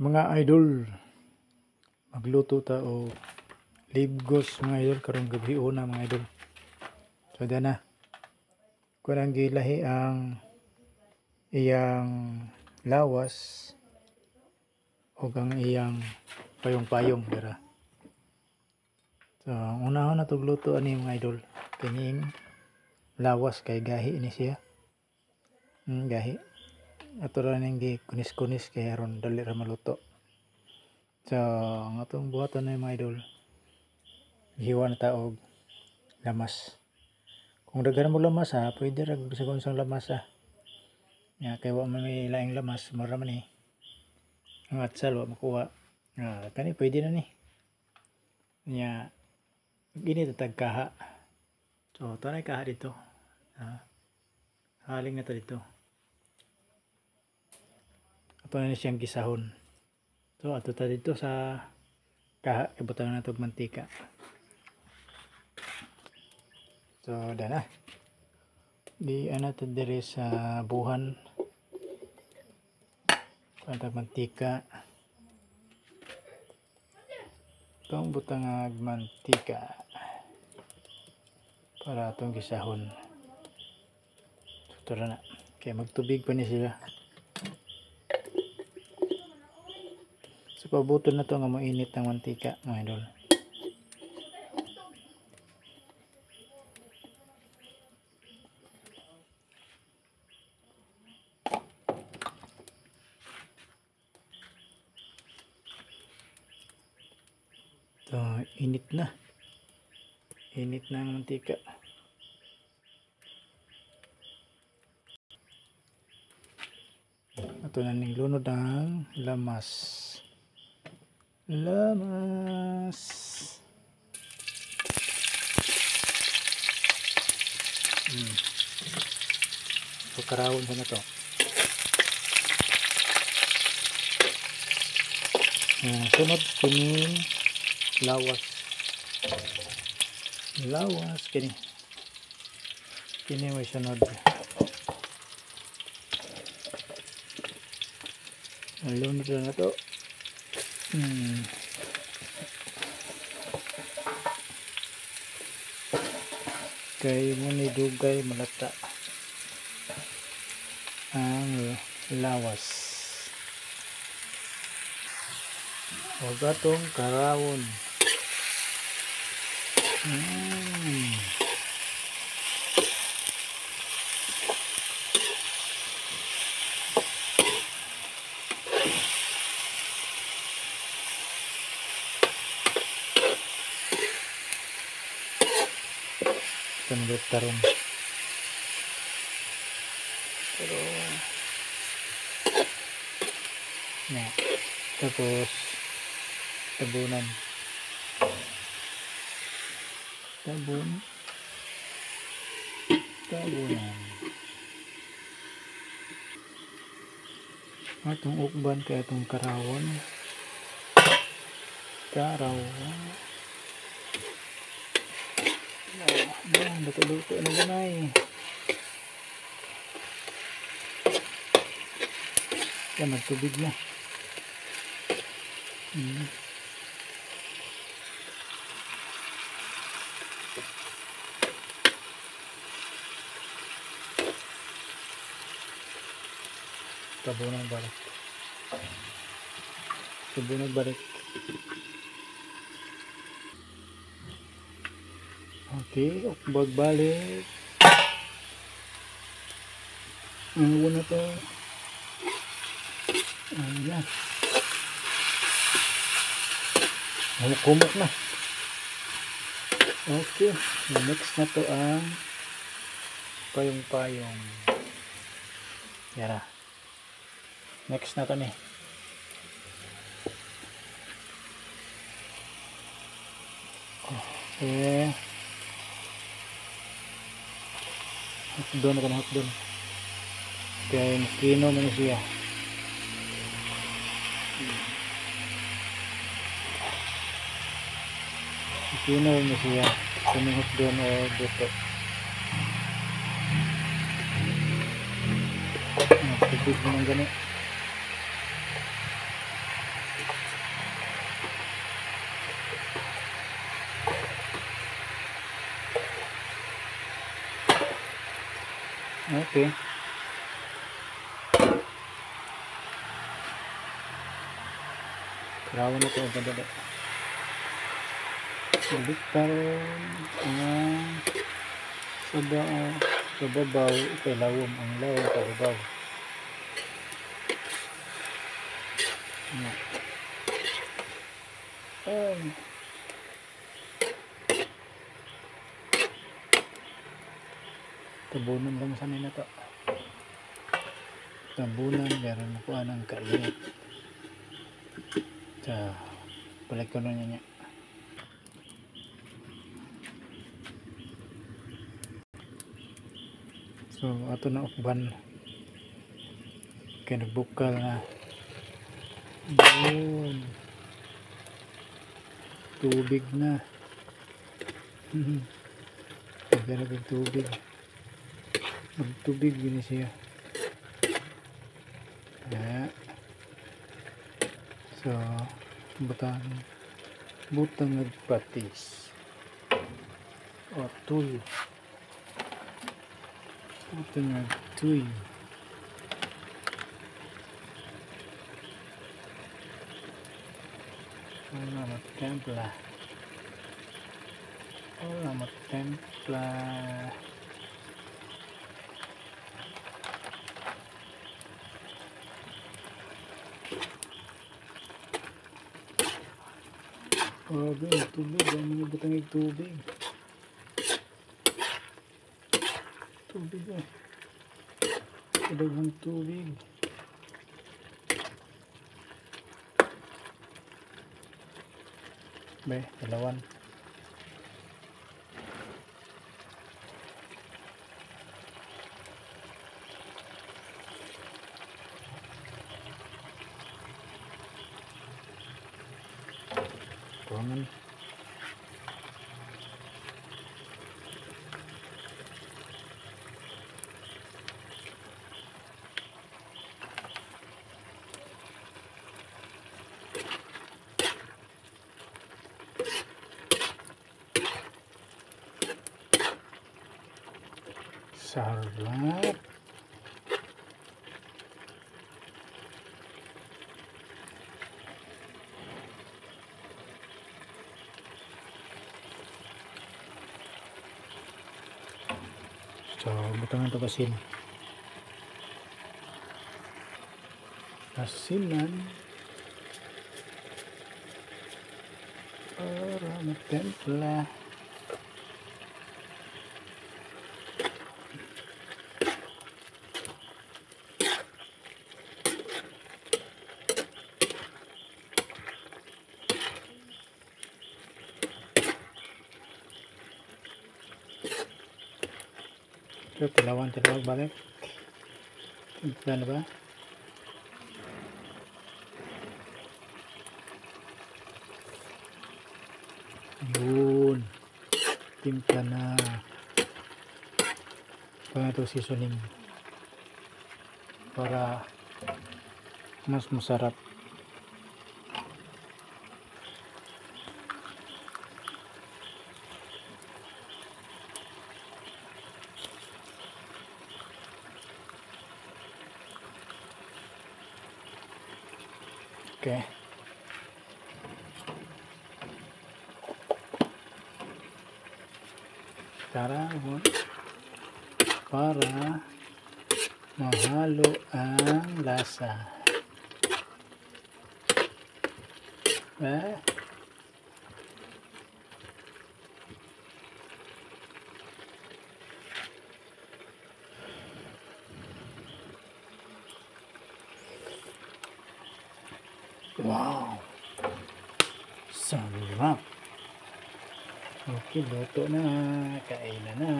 Mga idol, magluto ta og libgos mga idol karong gabi una mga idol. So dana kun ang gilahi ang iyang lawas o ang iyang payong-payong dira. So ang unahon na tog luto ani mga idol kining lawas kay gahi ni siya. Gahi. Ato ra ning gikunis-kunis kay aron dali ra maluto. So ang atong buhaton ni mga idol, gihiwa na ta og lamas. Kung daghan mo lamas ha, pwede ra sa unsang lamas ha. Nya kay wa man may laing lamas, mura man ni. Ang atsal wa makuha. Kani pwede na ni. Nya gini tatag kaha. So tanay kaha dito. Haling na ta dito. Ato na siyang gisahon. So ato ta dito sa kaha, ibutangan na tog mantika. So dana. Di ana ta diri sa buhan. Pantag mantika. Itong butangag mantika para atong gisahon. So tara na. Kaya magtubig pa ni sila. So pabuton na to nga mainit ang mantika mga idol. So init na. Init na ang mantika. Ato na ning lunod ang lamas. Lamas. So karawon sa na to. Sunod kining lawas. Lawas kini. Kini may sunod. Lunod na to. Kay mo ni dugay malata ang lawas. O gatong karawon. Tanggap tarong. Pero na tapos tabunan. Tabunan. Atong ukban kay atong karawon. Karawon. Ayan, luto-luto na ganay. Yan, magtubig na. Tabunan balik. Tabunan balik. Okay, ukbag balik. Ang una to. Ayan. Humok-humok na. Okay, next na to ang payong-payong. Yan na. Next na to ni. Okay. Hotdog na ka hotdog. Kaya kino man siya. Kino man siya. Kuning hotdog o buto. Tubig naman gani. Okay. Karawan na ito ang padali. Balik karon ang sa babaw kay lawom, ang lawom sa babaw. Ay. Tabunan lang sa nila to. Tabunan meron makuha ng kainit. Sa balik ko na niya. So ato na ukban kay nagbukal na. Yun. Tubig na. Nagdarag tubig. Magtubig din siya. Yeah. So butang nagpatis o tuyo. Butang nagtuyo. Wala matempla. Wala matempla. Oh, tubig. Ang mga butang tubig. Tubig eh. Daghang tubig. Be, dalawan. Tuangan. Sarap. So, butangan ito asin. Asinan para matempla. So, tilawan, tilawag, balik. Timpla na ba? Yun. Timpla na. Ito na ito seasoning. Para mas masarap. Okay. Tara, para mahalo ang lasa. Eh? Wow! Sarap! Okay, luto na. Kain na na.